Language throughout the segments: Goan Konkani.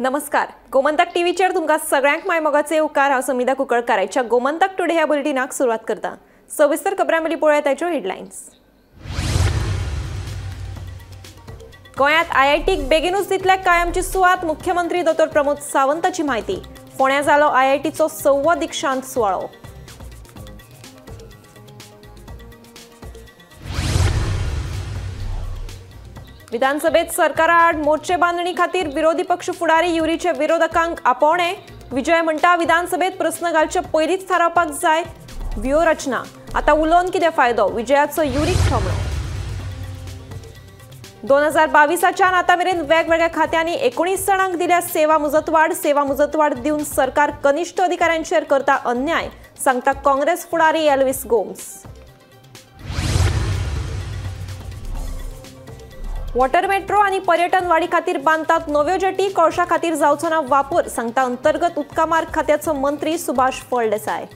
नमस्कार, गोमंतक टीव्हीचेर तुमकां सगळ्यांक my मोगाचे उपकार. हांव समिधा कुंकळकार आयच्या गोमंतक टुडे ह्या बुलेटिनाक सुरवात करता. सविस्तर खबरां मेली पळोवया ताच्यो हेडलायन्स. गोंयांत आयआयटीक बेगीनूच दितले कायमची सुवात, मुख्यमंत्री दोतोर प्रमोद सावंताची म्हायती. फोंड्यां जालो आयआयटीचो 6वो दीक्षांत सुवाळो. विधानसभेत सरकाराआड मोर्चे बांदणी खातीर विरोधी पक्ष फुडारी युरीचे विरोधकांक आपोवणे. विजय म्हणटा विधानसभेत प्रस्न घालचे पयलींच थारावपाक जाय व्यूहरचना. आतां उलोवन कितें फायदो, विजयाचो युरीक थोमणो. 2022च्यान आतां मेरेन वेगवेगळ्या खात्यांनी 19 जाणांक दिल्या सेवा मुजतवाड. सेवा मुजतवाड दिवन सरकार कनिश्ठ अधिकाऱ्यांचेर करता अन्याय, सांगता काँग्रेस फुडारी एल्विस गोम्स. वॉटर मेट्रो आनी पर्यटन वाडी खातीर बांदतात नव्यो जेटी, कोळशा खातीर जावचो ना वापर, सांगता अंतर्गत उदका मार्ग खात्याचो मंत्री सुभाष फळदेसाय.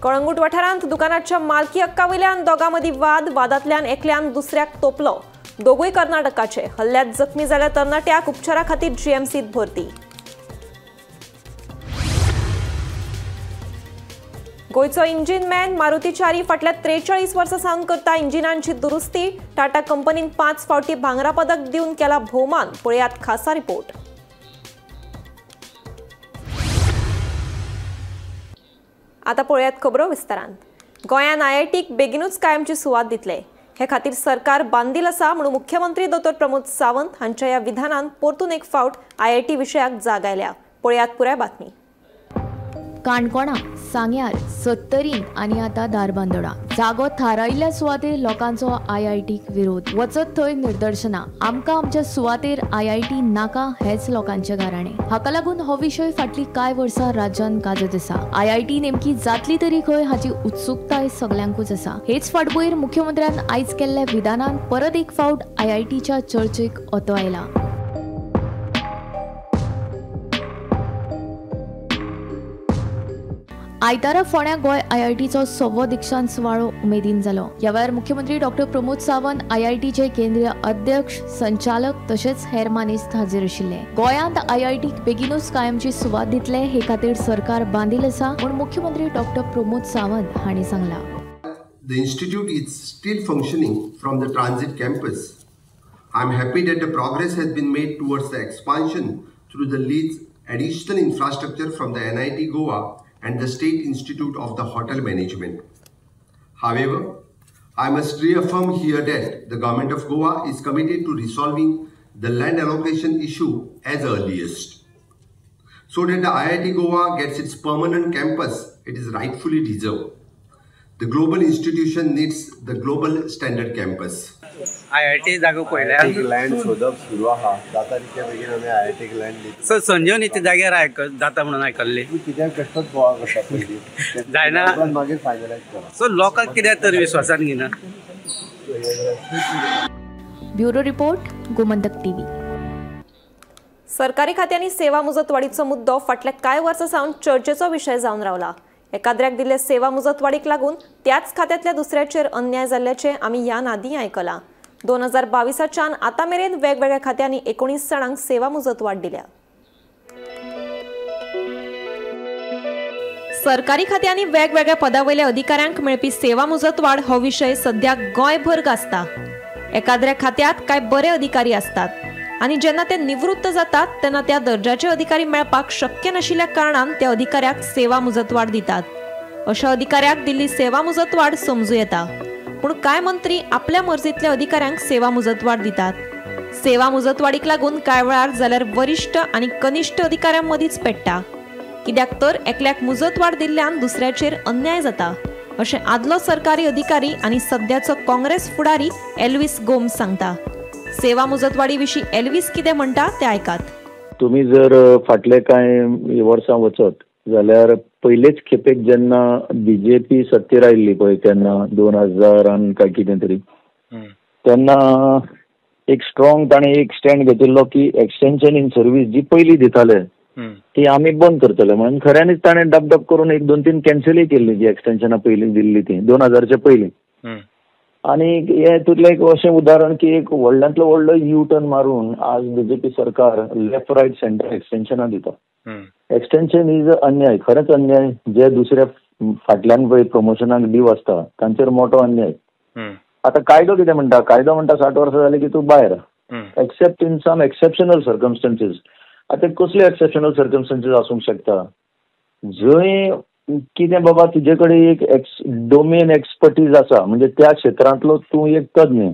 कळंगूट वाठारांत दुकानाच्या मालकी हक्का वयल्यान दोगां मदीं वाद. वादांतल्यान एकल्यान दुसऱ्याक तोपलो. दोगूय कर्नाटकाचे. हल्ल्यात जखमी जाल्ल्या तरणाट्याक उपचारा खातीर जीएमसींत भरती. गोंयचो इंजिन मॅन मारुती च्यारी फाटल्या 43 वर्सां सावन करता इंजिनांची दुरुस्ती. टाटा कंपनीन 5 फावटी भांगरा पदक दिवन केला भोवमान. पळयात खासा रिपोर्ट. आतां पळयात खबरो विस्तारान. गोंयान आयआयटीक बेगीनूच कायमची सुवात दितले हे खातीर सरकार बांदील आसा म्हणून मुख्यमंत्री दोतोर प्रमोद सावंत हांच्या ह्या विधानान परतून एक फावट आयआयटी विशयाक जाग आयल्या. पळयात पुराय बातमी. काणकोणा, सांग्यार, सत्तरीन आनी आतां धारबांदोडा जागो थारायिल्ल्या सुवातेर लोकांचो आयआयटीक विरोध. वचत थंय निदर्शनां. आमकां आमच्या सुवातेर आयआयटी नाका हेच लोकांचें गाराणें. हाका लागून हो विशय फाटलीं कांय वर्सां राज्यांत गाजत आसा. आयआयटी नेमकी जातली तरी खंय हाची उत्सुकताय सगल्यांकूच आसा. हेच फाटभुंयेर मुख्यमंत्र्यान आयज केल्ल्या विधानान परत एक फावट आयआयटीच्या चर्चेक ओतो आयला. आयतारा फोंड्या गोंय आयआयटीचो 6वो दीक्षांत सुवाळो उमेदीन जालो. ह्या वेळार मुख्यमंत्री डॉक्टर प्रमोद सावंत, आयआयटीचे केंद्रीय अध्यक्ष, संचालक तशेंच हेर मानेस्त हाजीर आशिल्ले. गोंयांत आयआयटीक बेगीनूच कायमची सुवात दितले हे खातीर सरकार बांदील आसा म्हूण मुख्यमंत्री डॉक्टर प्रमोद सावंत हांणी सांगलां. The institute is still functioning from the transit campus. I am happy that the progress has been made towards the expansion through the lease additional infrastructure from the NIT Goa and the State Institute of the Hotel Management. However, I must reaffirm here that the Government of Goa is committed to resolving the land allocation issue as earliest, so that the IIT Goa gets its permanent campus it is rightfully deserved. The global institution needs the global standard campus. IIT जागो पळयल्या लँड सोदप सुरू आहा. जाता तितके बेगीन आमी आयआयटीक लँड दितले. सर संजीवनी जाग्यार जाता म्हणून आयकल्ली. कित्याक बेश्टोच गोवा करता पयलीं जायना, मागीर फायनलायज करा. सो लोकांक कित्याक तर विश्वासान घेना. Bureau report, Gomantak TV. सरकारी खात्यांनी सेवा मुजतवाडीचो मुद्दो फाटल्या कांय वर्सां सावन चर्चेचो विशय जावन रावला. एकाद्र्याक दिल्ले सेवा मुजतवाडीक लागून त्याच खात्यांतल्या दुसऱ्याचेर अन्याय जाल्ल्याचें आमी ह्या आदीं आयकलां. 2022च्यान आतां मेरेन वेगवेगळ्या खात्यांनी 19 जाणांक सेवा मुजतवाड दिल्या. सरकारी खात्यांनी वेगवेगळ्या पदावयल्या अधिकाऱ्यांक मेळपी सेवा मुजतवाड हो विशय सद्या गोंयभर गाजता. एकाद्र्या खात्यांत कांय बरे अधिकारी आसतात आनी जेन्ना ते निवृत्त जातात तेन्ना त्या दर्जाचे अधिकारी मेळपाक शक्य नाशिल्ल्या कारणान त्या अधिकाऱ्याक सेवा मुजतवाड दितात. अशा अधिकाऱ्याक दिल्ली सेवा मुजतवाड समजू येता, पूण कांय मंत्री आपल्या मर्जींतल्या अधिकाऱ्यांक सेवा मुजतवाड दितात. सेवा मुजतवाडीक लागून कांय वेळार जाल्यार वरिश्ठ आनी कनिश्ठ अधिकाऱ्यां मदींच पेट्टा. कित्याक तर एकल्याक मुजतवाड दिल्ल्यान दुसऱ्याचेर अन्याय जाता, अशें आदलो सरकारी अधिकारी आनी सद्याचो काँग्रेस फुडारी एल्विस गोम्स सांगता. सेवा मुजतवाडी विशीं एल्विस कितें म्हणटा तें आयकात. तुमी जर फाटले कांय वर्सां वचत जाल्यार पयलेच खेपेक जेन्ना बीजेपी सत्तेर आयिल्ली पळय तेन्ना 2000 काय कितें तरी, तेन्ना एक स्ट्रॉंग ताणें एक स्टँड घेतिल्लो की एक्सटेन्शन इन सर्वीस जी पयलीं दिताले ती आमी बंद करतले म्हणून. खऱ्यांनीच ताणें डबडब करून 1-2-3 कॅन्सलय केल्ली जी एक्सटेन्शनां पयलीं दिल्ली ती 2000च्या पयलीं. आनी हें हितूंतलें एक अशें उदाहरण की एक व्हडल्यांतलो व्हडलो यू टर्न मारून आज बीजेपी सरकार लेफ्ट रायट सेंटर एक्सटेन्शनां दिता. एक्सटेन्शन is अन्याय, खरेंच अन्याय. जे दुसऱ्या फाटल्यान पळय प्रमोशनाक ड्यू आसता तांचेर मोठो अन्याय. आतां कायदो कितें म्हणटा, कायदो म्हणटा 60 वर्सां जाली की तूं भायर, except in some exceptional circumstances. आतां कसले एक्सेप्शनल सर्कमस्टन्सीस आसूंक शकता, जंय कितें बाबा तुजे कडेन एक डोमेन एक्सपर्टीज आसा, म्हणजे त्या क्षेत्रांतलो तूं एक तज्ञ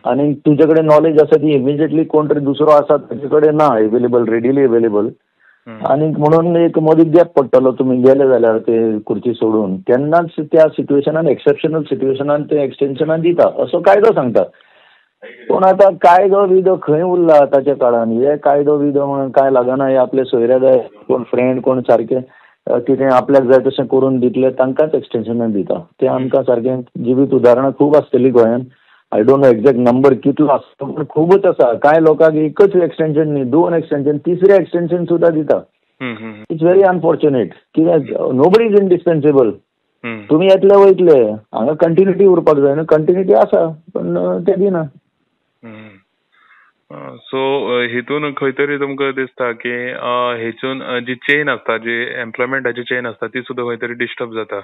आनी तुजे कडेन नॉलेज आसा ती इमिजिएटली कोण तरी दुसरो आसा ताजे कडेन ना अवेलेबल, रेडिली अवेलेबल, आनी म्हणून एक मदीं गॅप पडटलो तुमी गेले जाल्यार ते खुर्ची सोडून, तेन्नाच त्या सिट्युएशनान एक्सेप्शनल सिट्युएशनान ते एक्सटेन्शनान दिता असो कायदो सांगता. पूण आतां कायदो बियदो खंय उरला आतांच्या काळान, हे कायदो बियदो म्हणून कांय लागना. हे आपले सोयरे जाय, कोण फ्रेंड कोण सारके कितें आपल्याक जाय तशें करून दितले तांकांच एक्सटेन्शनान दिता. तें आमकां सारकें जिवीत उदाहरणां खूब आसतलीं गोंयांत. I don't know exact number कितलो आसता, पूण खूबच आसा. कांय लोकांक एकच एक्सटेन्शन न्ही, 2 एक्सटेन्शन, तिसरें एक्सटेन्शन सुद्दां दिता. It's very unfortunate. कित्याक नोबडी is indispensable. तुमी येतले वयतले, हांगा कंटिन्युटी उरपाक जाय न्हू, कंटिन्युटी आसा पण ते दिना. सो हितून खंय तरी तुमकां दिसता की हेचून जी चेन आसता, जी एम्प्लॉयमेंटाची चेन आसता ती सुद्दां खंय तरी डिस्टर्ब जाता,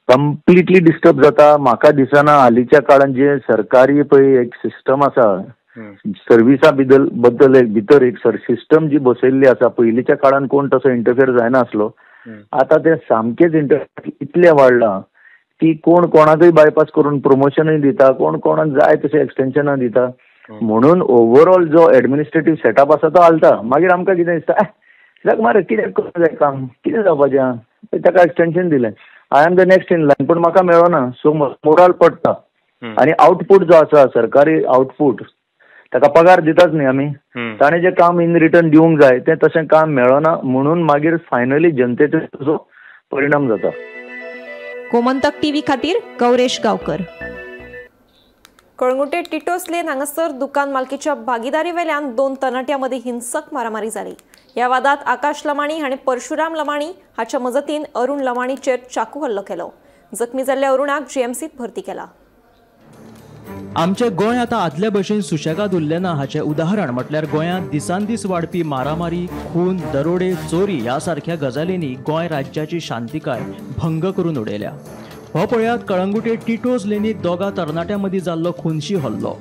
कंप्लिटली डिस्टर्ब जाता. म्हाका दिसना हालींच्या काळान जे सरकारी पळय एक सिस्टम आसा सर्विसा बद्दल एक भितर एक सिस्टम जी बसयल्ली आसा, पयलींच्या काळान कोण तसो इंटरफेर जायनासलो, आतां तें सामकेंच इंटरफेर इतलें वाडलां की कोण कोणाकूय बायपास करून प्रमोशनूय दिता, कोण कोणाक जाय तशें एक्सटेन्शनां दिता. म्हणून ओवरऑल जो एडमिनिस्ट्रेटीव सेटअप आसा तो हालता. मागीर आमकां कितें दिसता, जाक मारे कितें करूंक जाय काम, कितें जावपाचें, ताका एक्सटेन्शन दिलें, I am the next in line, पूण म्हाका मेळना, सो मोराल पडटा. आनी आउटपूट जो आसा सरकारी आउटपूट, ताका पगार दिताच न्ही आमी, ताणें जें काम इन रिटर्न दिवंक जाय तें तशें काम मेळना, म्हणून मागीर फायनली जनतेचेर ताचो परिणाम जाता. गोमंतक टीव्ही खातीर गौरेश गांवकर. कळंगुटे टिटोस लेन हांगासर दुकान मालकीच्या भागीदारी वेल्यान 2 तरणाट्यां मदीं हिंसक मारामारी जाली. ह्या वादात आकाश लमाणी हाणें परशुराम लमाणी हाच्या मजतीन अरुण लमाणीचेर चाकू हल्लो केलो. जखमी जाल्ल्या अरुणाक जीएमसीत भरती केला. आमचे गोंय आतां आदले भशेन सुशेगाद उरलें ना हाचें उदाहरण म्हटल्यार गोंयांत दिसान दीस वाडपी मारामारी, खून, दरोडे, चोरी ह्या सारख्या गजालींनी गोंय राज्याची शांतिकाय भंग करून उडयल्या. हो पळयात कळंगुटे टिटोज लेनीत दोगा तरणाट्यां मदीं जाल्लो खुनशी हल्लो.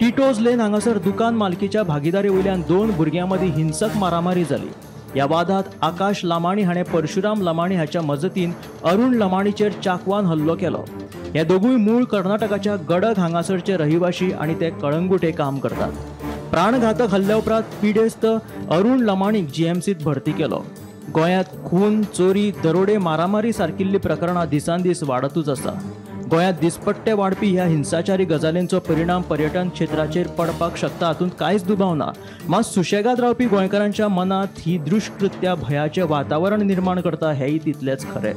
टिटोज लेन हांगासर दुकान मालकीच्या भागीदारी वयल्यान 2 भुरग्यां मदीं हिंसक मारामारी जाली. ह्या वादात आकाश लमाणी हाणें परशुराम लमाणी हाच्या मजतीन अरुण लमाणीचेर चाकवान हल्लो केलो. हे दोगूय मूळ कर्नाटकाच्या गडग हांगासरचे रहिवाशी आनी ते कळंगुटे काम करतात. प्राणघातक हल्ल्या उपरांत पिडेस्त अरुण लमाणीक जीएमसीत भरती केलो. गोंयांत खून, चोरी, दरोडे, मारामारी सारकिल्ली प्रकरणां दिसान दीस वाडतूच आसा. गोंयांत दिसपट्टे वाडपी ह्या हिंसाचारी गजालींचो परिणाम पर्यटन क्षेत्राचेर पडपाक शकता हातूंत कांयच दुबाव ना. मात सुशेगाद रावपी गोंयकारांच्या मनांत ही दुश्कृत्या भयाचें वातावरण निर्माण करता हेंय तितलेंच खरें.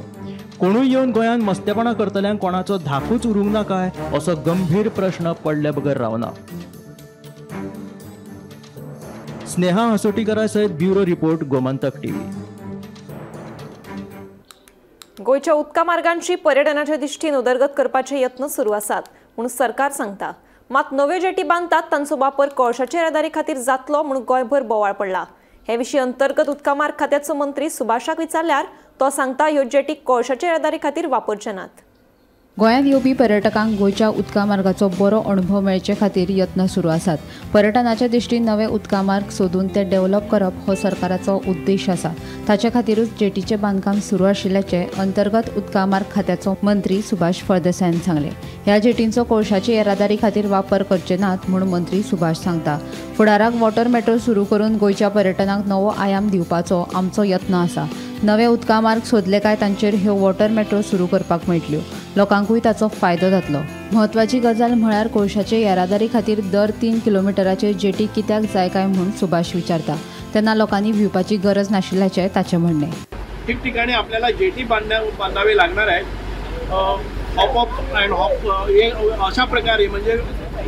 कोणूय येवन गोंयांत मस्तेपणां करतल्यांक कोणाचो धाकूच उरूंक ना काय असो गंभीर प्रश्न पडले बगर रावना. स्नेहा हसोटीकरा सयत ब्युरो रिपोर्ट, गोमंतक टीव्ही. गोंयच्या उदका मार्गांची पर्यटनाच्या दृष्टीन उदरगत करपाचे यत्न सुरू आसात म्हूण सरकार सांगता. मात नव्यो जेटी बांदतात तांचो वापर कोळशाचे येरादारी खातीर जातलो म्हूण गोंयभर बोवाळ पडला. हे विशीं अंतर्गत उदका मार्ग खात्याचो मंत्री सुभाषाक विचारल्यार तो सांगता ह्यो जेटी कोळशाचे येरादारी खातीर वापरचे नात. गोंयांत येवपी पर्यटकांक गोंयच्या उदका मार्गाचो बरो अणभव मेळचे खातीर यत्न सुरू आसात. पर्यटनाच्या दृश्टीन नवे उदका मार्ग सोदून ते डेव्हलप करप हो सरकाराचो उद्देश आसा. ताचे खातीरूच जेटीचें बांदकाम सुरू आशिल्ल्याचें अंतर्गत उदका मार्ग खात्याचो मंत्री सुभाष फळदेसायान सांगलें. ह्या जेटींचो कोळशाचे येरादारी खातीर वापर करचे नात म्हूण मंत्री सुभाष सांगता. फुडाराक वॉटर मेट्रो सुरू करून गोंयच्या पर्यटनाक नवो आयाम दिवपाचो आमचो यत्न आसा. नवे उदका मार्ग सोदले काय तांचेर ह्यो वॉटर मेट्रो सुरू करपाक मेळटल्यो. लोकांकूय ताचो फायदो जातलो. म्हत्वाची गजाल म्हळ्यार कोळशाचे येरादारी खातीर दर 3 किलोमिटराचेर जेटी कित्याक जाय काय म्हूण सुभाष विचारता तेन्ना लोकांनी भिवपाची गरज नाशिल्ल्याचें ताचें म्हणणें. ठिकठिकाणी आपल्याला जेटी बांधावे लागणार आहेत. हॉप अप अँड हॉप हे अशा प्रकारे, म्हणजे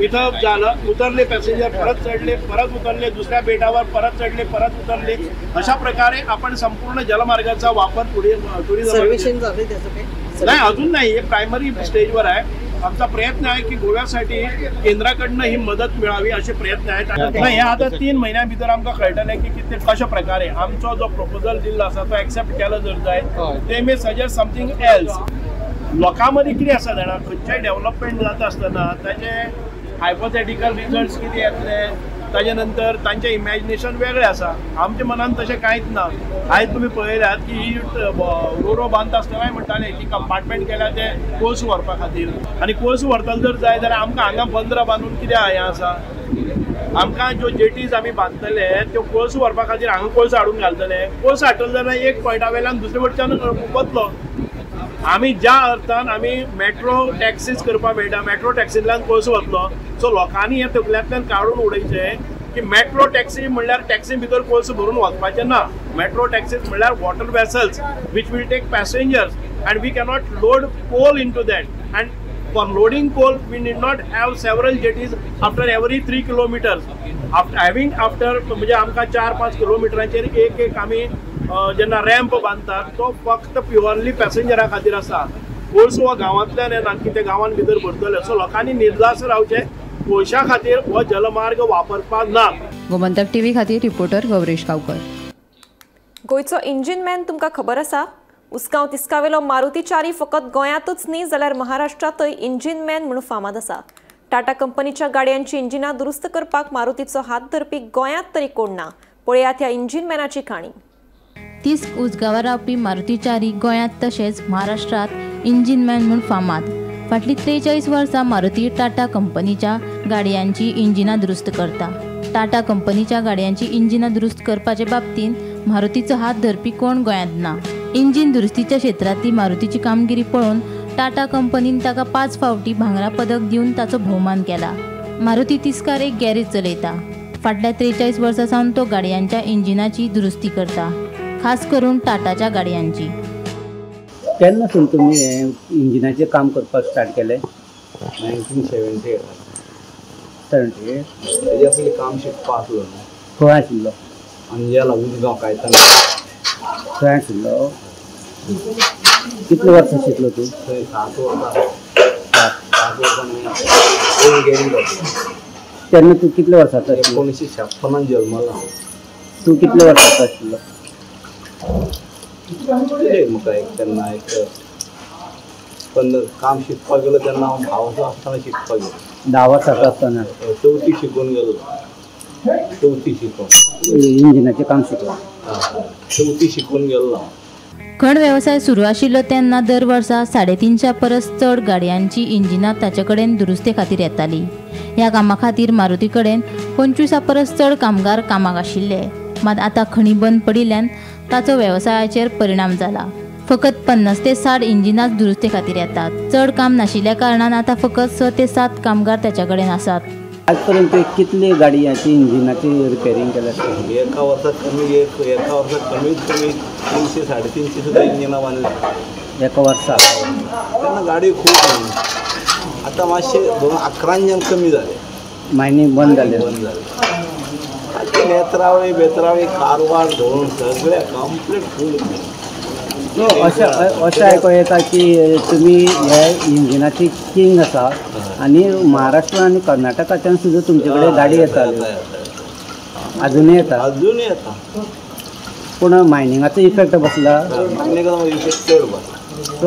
इथं झालं उतरले पॅसेंजर, परत चढले, परत उतरले, दुसऱ्या बेटावर परत चढले, परत उतरले, अशा प्रकारे आपण संपूर्ण जलमार्गाचा वापर टुरिझम नाही, अजून नाही, हे प्रायमरी स्टेजवर आहे. आमचा प्रयत्न आहे की गोव्यासाठी केंद्राकडनं ही मदत मिळावी असे प्रयत्न आहेत. हे आता 3 म्हयन्या भितर आमकां कळटलें की कितें कशा प्रकारे आमचो जो प्रपोजल दिल्लो आसा तो एक्सेप्ट केलो जर जाय ते मे सजेस्ट समथींग एल्स. लोकां मदीं कितें आसा जाणा, खंयचेय डेव्हलपमेंट जाता आसतना ताचे हायपोथेटिकल रिजल्ट्स कितें येतले, ताजे नंतर तांचें इमॅजिनेशन वेगळें आसा. आमच्या मनान तशें कांयच ना. आयज तुमी पळयल्यात की ही रोरो बांदता आसतनाय म्हणटाले की कंपार्टमेंट केल्या ते कोळसो व्हरपा खातीर, आनी कोळसो व्हरतलो जर जाय जाल्यार आमकां हांगा बंदरां बांदून कित्याक हें आसा. आमकां ज्यो जेटीज आमी बांदतले त्यो कोळसो व्हरपा खातीर हांगा कोळसो हाडून घालतले. कोळसो हाडटलो जाल्यार एक पॉयंटा वयल्यान दुसरे वटच्यान वतलो. आमी ज्या अर्थान आमी मेट्रो टॅक्सीज करपाक मेळटा, मेट्रो टॅक्सींतल्यान कोळसो वतलो. सो लोकांनी हें तकल्यांतल्यान काडून उडयचें की मेट्रो टॅक्सी म्हणल्यार टॅक्सी भितर कोळसो भरून वचपाचें ना. मेट्रो टॅक्सीज म्हणल्यार water vessels which will take passengers and we cannot load coal into that, and for loading coal we need not have several jetties after every 3 kilometres. After having after म्हणजे आमकां 4-5 किलोमिटरांचेर एक एक आमी जेन्ना रॅम्प बांदतात तो फक्त प्युअरली पॅसेंजरा खातीर आसा. कोळसो हो गांवांतल्यान येना की ते गांवान भितर भरतले. सो लोकांनी निर्धास रावचें, कोळशा खातीर हो जलमार्ग वापरपाक ना. गोमंतक टीव्ही खातीर रिपोर्टर गौरेश गांवकर. गोंयचो इंजिन मॅन तुमकां खबर आसा? उसगांव तिस्कावेलो मारुती चारी फकत गोंयांतूच न्ही जाल्यार महाराष्ट्रांतय इंजिन मॅन म्हणून फामाद आसा. टाटा कंपनीच्या गाडयांची इंजिनां दुरुस्त करपाक मारुतीचो हात धरपी गोंयांत तरी कोण ना. पळयात ह्या इंजिन मॅनाची काणी. तिस्क उसगांवां रावपी मारुती चारी गोंयांत तशेंच महाराष्ट्रांत इंजिन मॅन म्हूण फामाद. फाटलीं 43 वर्सां मारुती टाटा कंपनीच्या गाडयांची इंजिनां दुरुस्त करता. टाटा कंपनीच्या गाडयांची इंजिनां दुरुस्त करपाचे बाबतींत मारुतीचो हात धरपी कोण गोंयांत ना. इंजिन दुरुस्तीच्या क्षेत्रांतली मारुतीची कामगिरी पळोवन टाटा कंपनीन ताका 5 फावटी भांगरा पदक दिवन ताचो भोवमान केला. मारुती तिस्कार एक गॅरेज चलयता. फाटल्या 43 वर्सां सावन तो गाडयांच्या इंजिनाची दुरुस्ती करता, खास करून टाटाच्या गाडयांची. केन्ना सून तुमी हें इंजिनाचें काम करपाक स्टार्ट केलें? 1978. 78 तेज्या पयलीं काम शिकपा आसलो न्हू. खंय आशिल्लो? अंजेला उसगांव कायतान खंय आशिल्लो? कितले वर्सां शिकलो तूं? थंय 7 वर्सां. 7 वर्सां गेली. तेन्ना तूं कितले वर्सांचो आशिल्लो? 1956 जल्मला. तूं कितले वर्सांचो आशिल्लो? म्हाका एक तेन्ना एक 15 काम शिकपाक गेलो तेन्ना हांव 10 वर्सां आसतना शिकपाक गेलो. 10 वर्सांचो आसतना चवथी शिकून गेलो. चवथी शिकून इंजिनाचें काम शिकलो. चवथी शिकून गेलो हांव. खण वेवसाय सुरू आशिल्लो तेन्ना दर वर्सा 350 परस चड गाडयांची इंजिनां ताचे कडेन दुरुस्ते खातीर येताली. ह्या कामा खातीर मारुती कडेन 25 परस चड कामगार कामाक आशिल्ले. मात आतां खणी बंद पडिल्ल्यान ताचो वेवसायाचेर परिणाम जाला. फकत 50 ते 60 इंजिनांच दुरुस्ते खातीर येतात. चड काम नाशिल्ल्या कारणान आतां फकत 6 ते 7 कामगार ताचे कडेन आसात. आजपर्यंत कितले गाडयांची इंजिनाची रिपेरींग केल्या? एका वर्साक कमी एका वर्साक कमीत कमी 300 350 सुद्दां इंजिनां बांदली एका वर्साक. तेन्ना गाडी खूब आतां मातशें 2011 कमी जालें. मायनींग बंद जालें. बंद जालें. नेत्रावळी बेत्रावळी कारवार धरून सगळे कंप्लीट फूल. अशें अशें आयको येता की तुमी हे इंजिनाची किंग आसा आनी महाराष्ट्र आनी कर्नाटकाच्यान सुद्दां तुमचे कडेन गाडी येताली. अजुनूय येता? अजुनूय येता. पूण मायनिंगाचो इफेक्ट बसला? मायनिंगाचो इफेक्ट चड बसला. सो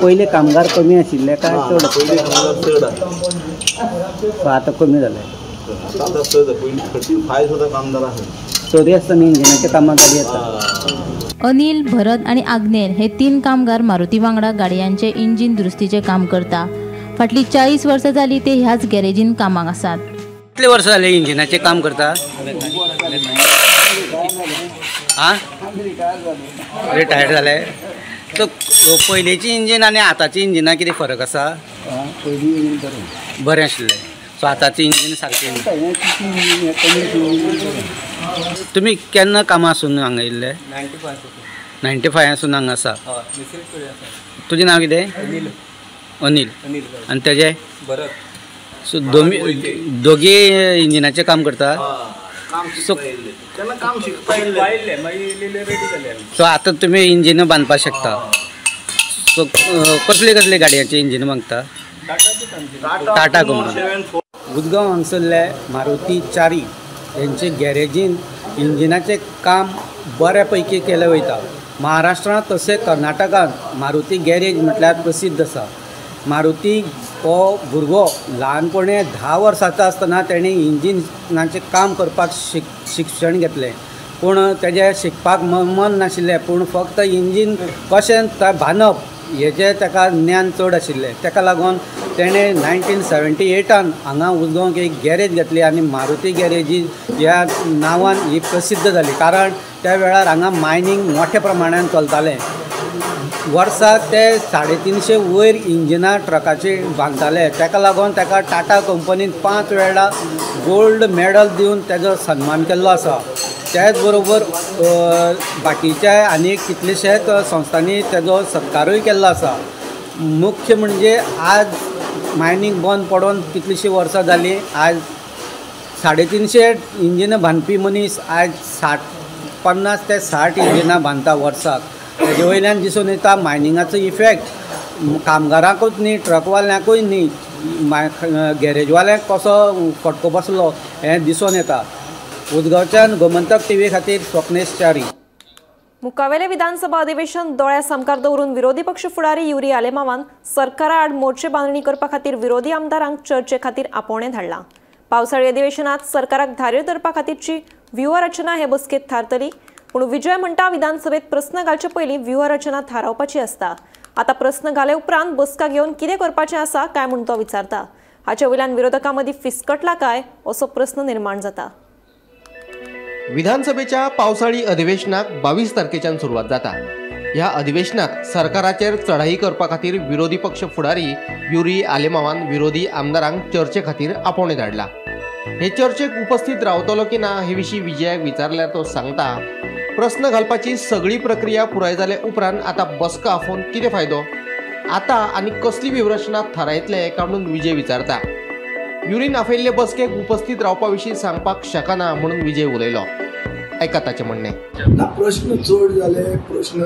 पयले कामगार कमी आशिल्ले काय चड? पयले कामगार चड आसले. सो आतां कमी जाले. आतां चड पयलीं 35 सुद्दां कामदार आसले. तरी आसतना इंजिनाच्या कामाक गाडी येता. अनिल, भरत आनी आग्नेल हे 3 कामगार मारुती वांगडा गाडयांचे इंजिन दुरुस्तीचें काम करता. फाटलीं 40 वर्सां जालीं ते ह्याच गॅरेजीन कामाक आसात. कितले वर्सां जाले इंजिनाचें काम करता? आं, रिटायर्ड जाले. सो पयलींची इंजीन आनी आतांची इंजिनां कितें फरक आसा? पयलीं इंजीन बरें बरें आशिल्लें. सो आतांचें इंजीन सारकें. तुमी केन्ना कामां आसून हांगा येयल्ले? 95 आसून हांगा आसा. तुजें नांव कितें? अनिल. आनी तेजें? भरत. सो दोगी इंजिनाचें काम करता? सो आतां तुमी इंजिनां बांदपाक शकता. सो कसले कसले गाडयांचे इंजिन बांदता? टाटा कंपनी। उजगांव हांगसरले मारुती चारी हेंचे गॅरेजीन इंजिनाचें काम बऱ्या पैकी केलें वयता। महाराष्ट्रांत तशें कर्नाटकांत मारुती गॅरेज म्हटल्यार प्रसिद्ध आसा। मारुती हो भुरगो ल्हानपणे 10 वर्सांचो आसतना तेणें इंजिनाचें काम करपाक शिक्षण घेतलें, पूण तेजें शिकपाक मन नाशिल्लें, पूण फक्त इंजीन कशें बांदप हेजें ताका ज्ञान चड आशिल्लें। ताका लागून तेणें 1978 हांगा उजगांव एक गॅरेज घेतली आनी मारुती गॅरेजी ह्या नांवान ही प्रसिद्ध जाली, कारण त्या वेळार हांगा मायनींग मोठ्या प्रमाणान चलतालें। वर्साक ते 350 वयर इंजिनां ट्रकाची बांदताले। ताका लागून ताका टाटा कंपनीन 5 वेळा गोल्ड मेडल दिवन ताजो सन्मान केल्लो आसा। त्याच बरोबर बाकीच्या आनी कितलेशेच संस्थांनी ताजो सत्कारूय केल्लो आसा। मुख्य म्हणजे आज मायनींग बंद पडून कितलीशीं वर्सां जालीं, आज 350 इंजिनां बांदपी मनीस आज 50 ते 60 इंजिनां बांदता वर्साक। तेजे वयल्यान दिसून येता मायनिंगाचो इफेक्ट कामगारांकूच न्ही, ट्रकवाल्यांकूय न्ही, गॅरेजवाल्यांक कसो फटको बसलो हें दिसून येता। उजगांवच्यान गोमंतक टीव्ही खातीर स्वप्नेश च्यारी। मुखावेले विधानसभा अधिवेशन दोळ्या सामकार दवरून विरोधी पक्ष फुडारी युरी आलेमावान सरकारा आड मोर्चे बांदणी करपा खातीर विरोधी आमदारांक चर्चे खातीर आपोवणें धाडलां। पावसाळी अधिवेशनात सरकाराक धारेर धरपा खातीरची व्यूहरचना हे बसकेंत थारतली, पूण विजय म्हणटा विधानसभेत प्रस्न घालचे पयलीं व्यूहरचना थारावपाची आसता। आतां प्रस्न घाले उपरांत बसका घेवन कितें करपाचें आसा काय म्हूण तो विचारता। हाचे वयल्यान विरोधकां मदीं फिसकटला काय असो प्रस्न निर्माण जाता। विधानसभेच्या पावसाळी अधिवेशनाक 22 तारखेच्यान सुरवात जाता। ह्या अधिवेशनात सरकाराचेर चढाई करपा खातीर विरोधी पक्ष फुडारी युरी आलेमावान विरोधी आमदारांक चर्चे खातीर आपोवणें धाडला। हे चर्चेक उपस्थित रावतलो की ना हे विशीं विजयाक विचारल्यार तो सांगता, प्रस्न घालपाची सगळी प्रक्रिया पुराय जाले उपरांत आतां बसका आफोवन कितें फायदो, आतां आनी कसली विवरचना थारायतले काय म्हणून विजय विचारता। युरीन आफयिल्ले बसकेक उपस्थित रावपा विशीं सांगपाक शकना म्हणून विजय उलयलो। आयका ताचें म्हणणें। ना प्रश्न चड जाले, प्रश्न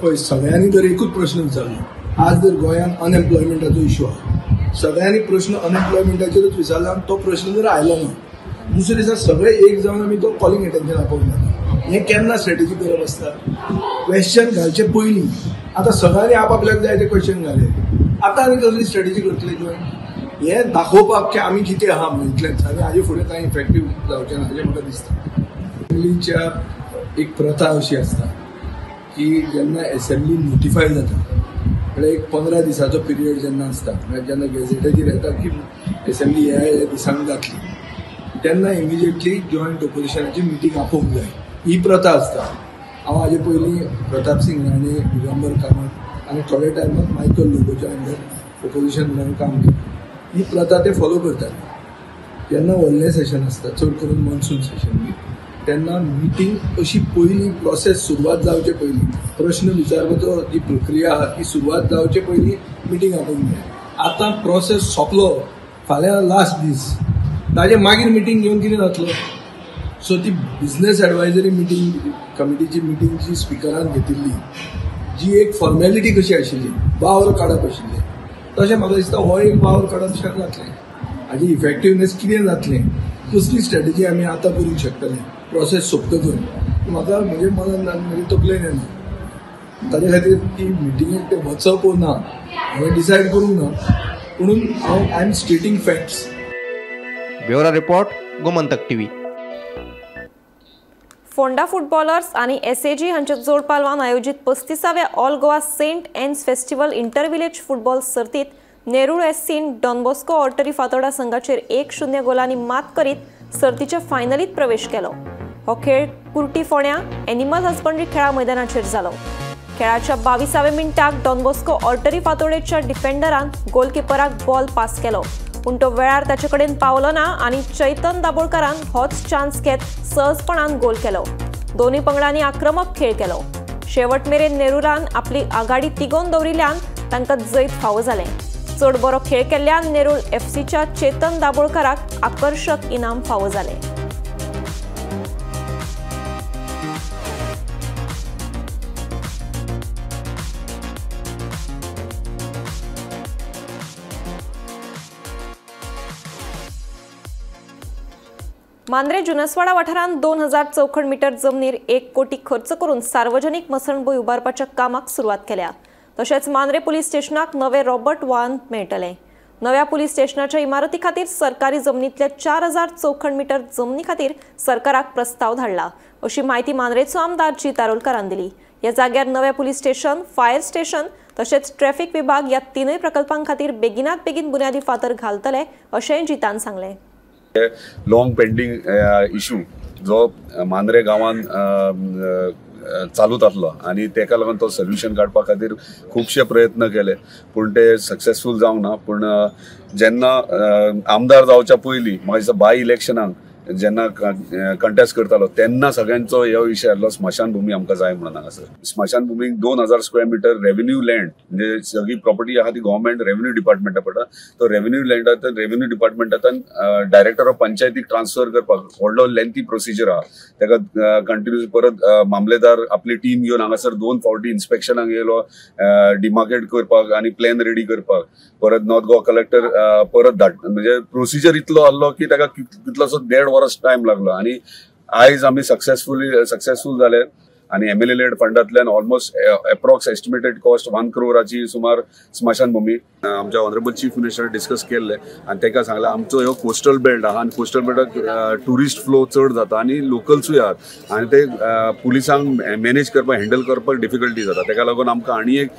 पळय सगळ्यांनी जर एकूच प्रश्न विचारलो, आज जर गोंयांत अनएम्प्लॉयमेंटाचो इशू आसा, सगळ्यांनी प्रश्न अनएम्प्लॉयमेंटाचेरूच विचारला आनी तो प्रश्न जर आयलो ना, दुसरे दिसा सगळे एक जावन आमी तो कॉलिंग एटेन्शन आपोवंक जाता। हें केन्ना स्ट्रेटजी करप आसता, क्वेश्चन घालचे पयलीं। आतां सगळ्यांनी आपआपल्याक जाय ते क्वेश्चन घाले, आतां आनी कसली स्ट्रेटजी करतले जॉयन हें दाखोवपाक की आमी कितें आहा म्हणून इतलेंच, आनी हाजे फुडें कांय इफेक्टीव जावचें ना अशें म्हाका दिसता। असेंब्लीच्या एक प्रथा अशी आसता की जेन्ना एसेंब्ली नोटिफाय जाता म्हळ्यार एक 15 दिसाचो पिरियड जेन्ना आसता, म्हळ्यार जेन्ना गॅझेटाचेर येता की एसेंब्ली ह्या ह्या दिसांक जातली, तेन्ना इमिजिएटली जॉयंट ऑपोजिशनाची मिटींग आपोवंक जाय, ही प्रथा आसता। हांव हाजे पयलीं प्रताप सिंग राणे, दिगंबर कामत आनी थोड्या टायमाक मायकल लोबोच्या अंडर ऑपोजिशन म्हणून काम केलें। ही प्रथा ते फॉलो करतात। जेन्ना व्हडलें सेशन आसता, चड करून मॉन्सून सेशन बी, तेन्ना मिटींग अशी पयलीं प्रोसेस सुरवात जावचे पयलीं, प्रश्न विचारपाचो जी प्रक्रिया आहा ती सुरवात जावचे पयलीं मिटींग आपोवंक जाय। आतां प्रोसेस सोंपलो, फाल्यां लास्ट दीस, ताजे मागीर मिटींग घेवन कितें जातलो? सो ती बिजनेस एडवायजरी मिटींग कमिटीची मिटींग जी स्पिकरान घेतिल्ली, जी एक फॉर्मेलिटी कशी आशिल्ली, वावर काडप आशिल्लें, तशें म्हाका दिसता हो एक वावर काडप शें जातलें। हाजी इफेक्टिवनेस कितें जातलें, कसली स्ट्रेटजी आमी आतां करूंक शकतले प्रोसेस सोंपतकच, म्हाका म्हणजे मनान म्हणजे तकलेन येना। ताजे खातीर ती मिटिंगेक ते वचप वो ना हांवें डिसायड करूंक ना, पुणून हांव I am stating facts. Bureau report, Gomantak TV. Ponda footballers आणि एसएजी हांच्या जोडपालवान आयोजित 35व्या all Goa Saint Anne's festival intervillage football सर्तीत नेरूळ एससीन डॉन बॉस्को ऑर्टरी फातोर्डा संघाचेर 1-0 गोलांनी मात करीत सर्तीच्या फायनलीत प्रवेश केलो। हो खेळ कुर्टी फोण्या एनिमल हजबंड्री खेळा मैदानाचेर जालो। खेळाच्या 22व्या मिनटाक डॉन बॉस्को ऑर्टरी फातोर्डेच्या डिफेंडरान गोलकिपराक बॉल पास केलो, पूण तो वेळार ताचे कडेन पावलो ना आनी चैतन दाबोळकारान होच चान्स घेत सहजपणान गोल केलो। दोन्ही पंगडांनी आक्रमक खेळ केलो। शेवट मेरेन नेरूरान आपली आघाडी तिगोवन दवरिल्ल्यान तांकां जैत फावो जालें। चड बरो खेळ केल्ल्यान नेरूल एफसीच्या चेतन दाबोळकाराक आकर्शक इनाम फावो जालें। मांद्रे जुनसवाडा वाठारांत 2000 चौखण मीटर जमनीर 1 कोटी खर्च करून सार्वजनिक मसणभूंय उबारपाच्या कामाक सुरवात केल्या. तशेंच मांद्रे पुलीस स्टेशनाक नवे रॉबर्ट वाहन मेळटले. नव्या पुलीस स्टेशनाच्या इमारती खातीर सरकारी जमनीतल्या 4000 चौखण मीटर जमनी खातीर सरकाराक प्रस्ताव धाडला अशी म्हायती मांद्रेचो आमदार जीत आरोलकारान दिली. ह्या जाग्यार नव्या पुलीस स्टेशन, फायर स्टेशन तशेंच ट्रॅफिक विभाग ह्या तीनय प्रकल्पां खातीर बेगिनात बेगीन बुन्यादी फातर घालतले अशेंय जितान सांगलें. लॉंग पेंडींग इशू जो मांद्रे गांवान चालूत आसलो आनी तेका लागून तो सोल्युशन काडपा खातीर खुबशे प्रयत्न केले पूण ते सक्सेसफूल जावंक ना. पूण जेन्ना आमदार जावच्या पयलीं म्हाका दिसता बाय इलेक्शनाक जेन्ना कंटेस्ट करतालो तेन्ना सगळ्यांचो हो विशय आसलो स्मशानभूमी आमकां जाय म्हणून. हांगासर स्मशानभूमीक 2000 स्क्वेअर मिटर रेव्हेन्यू लँड म्हणजे सगळी प्रॉपर्टी आहा ती गव्हर्मेंट रेव्हेन्यू डिपार्टमेंटा पडटा. तो रेव्हेन्यू लँडांतल्यान रेव्हेन्यू डिपार्टमेंटांतल्यान डायरेक्टर ऑफ पंचायतीक ट्रान्सफर करपाक व्हडलो लेंथी प्रोसिजर आहा. ताका कंटिन्यूस परत मामलेदार आपली टीम घेवन हांगासर 2 फावटी इन्स्पेक्शनाक येयलो डिमार्केट करपाक आनी प्लॅन रेडी करपाक. परत नॉर्थ गोवा कलेक्टर परत धाड म्हणजे प्रोसिजर इतलो आसलो की ताका कितलोसो 1.5 वर्स टायम लागलो आनी आयज आमी सक्सेसफूल जाले आनी एमएलए लेड फंडांतल्यान ऑलमोस्ट एप्रॉक्स एस्टिमेटेड कॉस्ट 1 करोडाची सुमार स्मशानभूमी आमच्या ऑनरेबल चीफ मिनिस्टर डिस्कस केल्ले आनी ताका सांगलें आमचो ह्यो कोस्टल बेल्ट आहा आनी कोस्टल बेल्टाक ट्युरिस्ट फ्लो चड जाता आनी लोकल्सूय आहात आनी ते पुलिसांक मॅनेज करपाक हँडल करपाक डिफिकल्टी जाता. ताका लागून आमकां आनी एक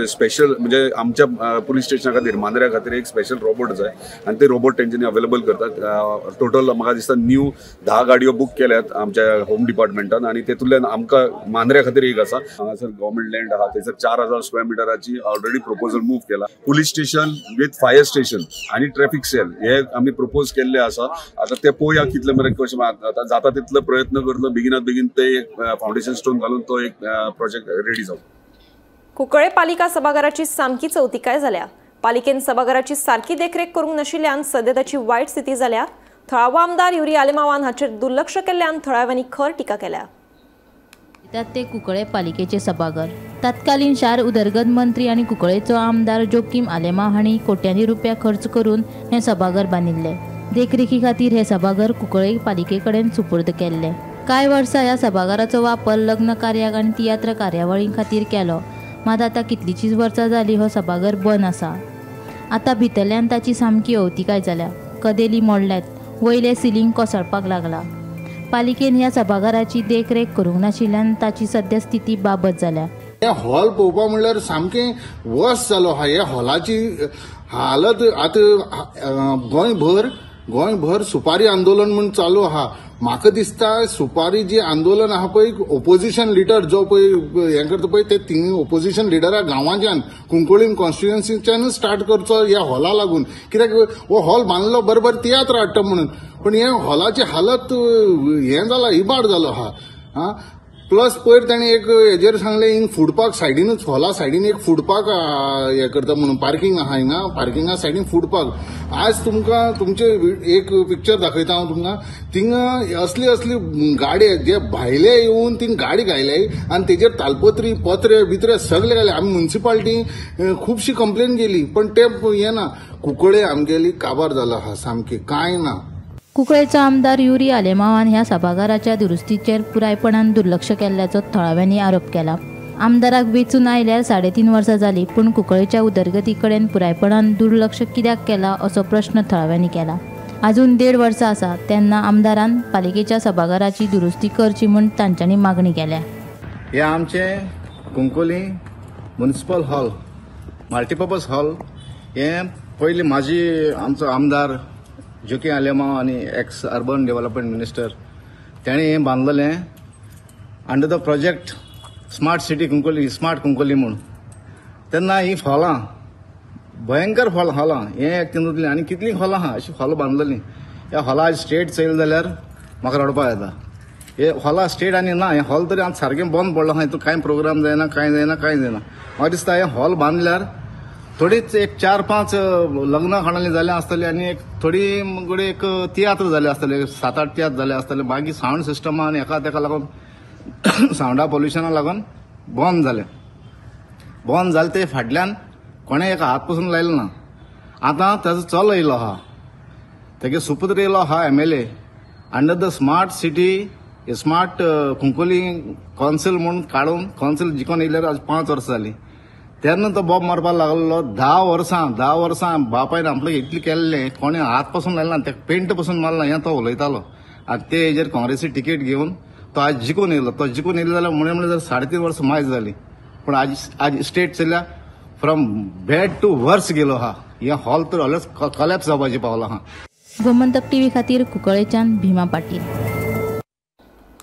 स्पेशल म्हणजे आमच्या पुलीस स्टेशना खातीर मांद्र्या खातीर एक स्पेशल रोबोट जाय आनी ते रोबोट तेंच्यांनी अवेलेबल करतात. टोटल म्हाका दिसता न्यू 10 गाडयो बूक केल्यात आमच्या होम डिपार्टमेंटान आनी तेतूंतल्यान आमकां मांद्र्या खातीर एक आसा. हांगासर गव्हर्मेंट लँड आहा थंयसर 4000 स्क्वेअर मिटराची ऑलरेडी प्रपोजल मूव केला. Police station with fire station आनी ट्रॅफिक सेल हे आमी प्रपोज केल्ले आसा. आतां ते पळोवया कितले मेरेन कशें आतां जाता तितलो प्रयत्न करतलो बेगिनात बेगीन ते एक फावंडेशन स्टोन घालून तो एक प्रोजेक्ट रेडी जावं. कुंकळे पालिका सभाघराची सामकी चवतिकाय जाल्या. पालिकेन सभाघराची सारकी देखरेख करूंक नाशिल्ल्यान सद्या ताची वायट स्थिती जाल्या. थळावो आमदार युरी आलेमावान हाचेर दुर्लक्ष केल्ल्यान थळाव्यांनी खर टिका केल्या. ते कुंकळे पालिकेचे सभाघर तत्कालीन शार उदरगत मंत्री आनी कुंकळेचो आमदार जोकीम आलेमाव हांणी कोट्यांनी रुपया खर्च करून हें सभाघर बांदिल्लें. देखरेखी खातीर हें सभाघर कुंकळे पालिके कडेन सुपूर्द केल्लें. कांय वर्सां ह्या सभाघराचो वापर लग्न कार्याक आनी तियात्र कार्यावळीं खातीर केलो. मात आतां कितलींशींच वर्सां जालीं हो सभाघर बंद आसा. आतां भितरल्यान ताची सामकी अवतिकाय जाल्या. कदेली मोडल्यात, वयलें सिलींग कोसळपाक लागलां. पालिकेन ह्या सभाघराची देखरेख करूंक नाशिल्ल्यान ताची सद्या स्थिती बाबत जाल्या. हे हॉल पळोवपा म्हणल्यार सामकें वस जालो आहा. ह्या हॉलाची हालत आतां गोंयभर सुपारी आंदोलन म्हूण चालू आहा. म्हाका दिसता सुपारी जी आंदोलन आहा पळय ओपोजिशन लिडर जो पळय हें करता पळय ते तिनूय ओपोजिशन लिडरा गांवांच्यान कुंकळीम कॉन्स्टिट्युएन्सीच्यानूच स्टार्ट करचो ह्या हॉला लागून. कित्याक हो हॉल बांदलो बरोबर तियात्र हाडटा म्हणून, पण हे हॉलाची हालत हें जाला, इबाड जालो आहा. आं प्लस पयर ताणें एक हेजेर सांगलें हिंग फूड पार्क सायडीनूच हॉला सायडीन एक फूड पार्क हें करता म्हणून पार्किंग आहा हिंगा, पार्किंगा सायडीन फूड पार्क. आज तुमकां तुमचे एक पिक्चर दाखयता हांव तुमकां, थिंगा असली असली गाडी जे भायले येवन थिंग गाडी घायले आनी तेजेर तालपत्री पत्रे बित्रे सगळे घाले. आमी मुन्सिपाल्टी खुबशी कंप्लेन केली पण ते हें ना. कुंकळे आमगेली काबार जाला आहा सामकी, कांय ना. कुंकळेचो आमदार युरी आलेमावान ह्या सभाघराच्या दुरुस्तीचेर पुरायपणान दुर्लक्ष केल्ल्याचो थळाव्यांनी आरोप केला. आमदाराक वेंचून आयल्यार 3.5 वर्सां जालीं, पूण कुंकळेच्या उदरगती कडेन पुरायपणान दुर्लक्ष कित्याक केला असो प्रश्न थळाव्यांनी केला. अजून 1.5 वर्सां आसा तेन्ना आमदारान पालिकेच्या सभाघराची दुरुस्ती करची म्हूण तांच्यांनी मागणी केल्या. हे आमचें Cuncolim municipal hall, multipurpose hall हें पयलीं म्हाजी आमचो आमदार जोकीम आलेमाव आनी एक्स अर्बन डेव्हलपमेंट मिनिस्टर तेणें हें बांदलेलें under the project smart city Cuncolim, smart Cuncolim म्हूण. तेन्ना हीं हॉलां भयंकर हॉलां हें एक तितूंतलीं आनी कितलीं हॉलां आहा अशीं हॉलां बांदलेलीं. ह्या हॉला स्टेट चोयलें जाल्यार म्हाका रडपा येता. हे हॉला स्टेट आनी ना, हें हॉल तरी आतां सारकें बंद पडलां आहा. हितून कांय प्रोग्राम जायना, कांय जायना, कांय जायना. म्हाका दिसता हें हॉल बांदल्यार थोडीच एक 4-5 लग्नां खाणाली जाल्यां आसतली आनी एक थोडी घडये एक तियात्र जाले आसतले, 7-8 तियात्र जाले आसतले. मागीर सावंड सिस्टमा आनी हेका तेका लागून सावंडा पोल्युशना लागून बंद जालें. बंद जालें ते फाटल्यान कोणें एका हात पसून लायलो ना. आतां ताजो चलो येयलो आहा, तेगे सुपुत्र येयलो आहा MLA. Under the smart city smart Cuncolim council म्हूण काडून कावन्सील जिखून येयल्यार आज 5 वर्सां जालीं. तेन्ना तो बॉम्ब मारपाक लागलो. 10 वर्सां बापायन आपल्याक इतलें केल्लें, कोणें हात पसून लायला ना, तेका पेंट पसून मारला हें तो उलयतालो. आनी ते हेजेर काँग्रेसी तिकेट घेवन तो आज जिखून येयलो. तो जिखून येयलो जाल्यार म्हणल्यार 3.5 वर्सां मायज जाली. पूण आज स्टेट चल्ल्या फ्रॉम बॅड टू वर्स गेलो आहा. हें हॉल तर ऑलरेडी कॉलॅप्स जावपाचें पावलां आहा. गोमंतक टीव्ही खातीर कुंकळेच्यान भीमा पाटील.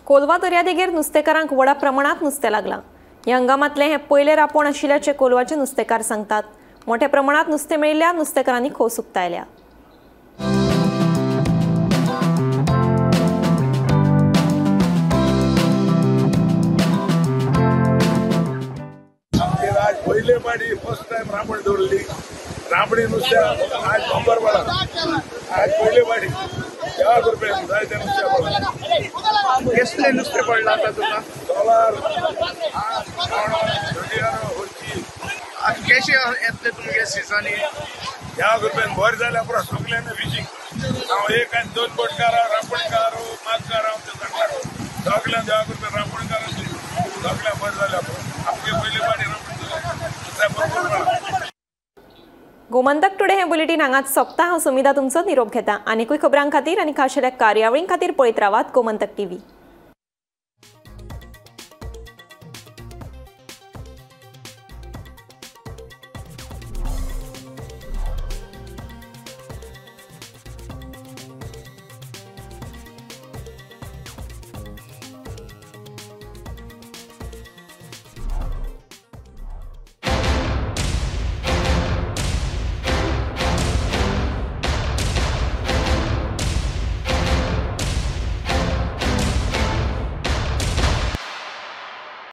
कोलवा दर्यादेगेर नुस्तेकारांक व्हडा प्रमाणात नुस्तें लागलां. ह्या हंगामांतलें हें पयलें रापोण आशिल्ल्याचें कोलवाचे नुस्तेकार सांगतात. मोठ्या प्रमाणात नुस्तें मेळिल्ल्यान नुस्तेकारांनी खोस उक्तायल्या. आज पयले पाडी फर्स्ट टायम रांपण दवरली. रांपणी नुस्त्या आज बंबर पडला. आज पयले पाडी 10 रुपये जायते नुस्त्या पडला. कसले नुस्तें पडलां आतां तुका? डॉलर, आज कशें येतले तुमगे सिजनी? 10 रुपयान बरें जाल्यार पुरो सगल्यांनी फिशींग. हांव 1 आनी 2 बोटकार, रांपणकार, मागकार, आमचे सगळ्यांक 10 रुपया रांपणकार सगळ्यांक बरें जाल्यार पुरो. आमगे पयले पाडी रांपण बरोबर. गोमंतक टुडे हे बुलेटीन हांगाच सोंपता. हांव सुमिता तुमचो निरोप घेता. आनीकूय खबरां खातीर आनी खाशेल्या कार्यावळीं खातीर पळयत रावात गोमंतक टीव्ही.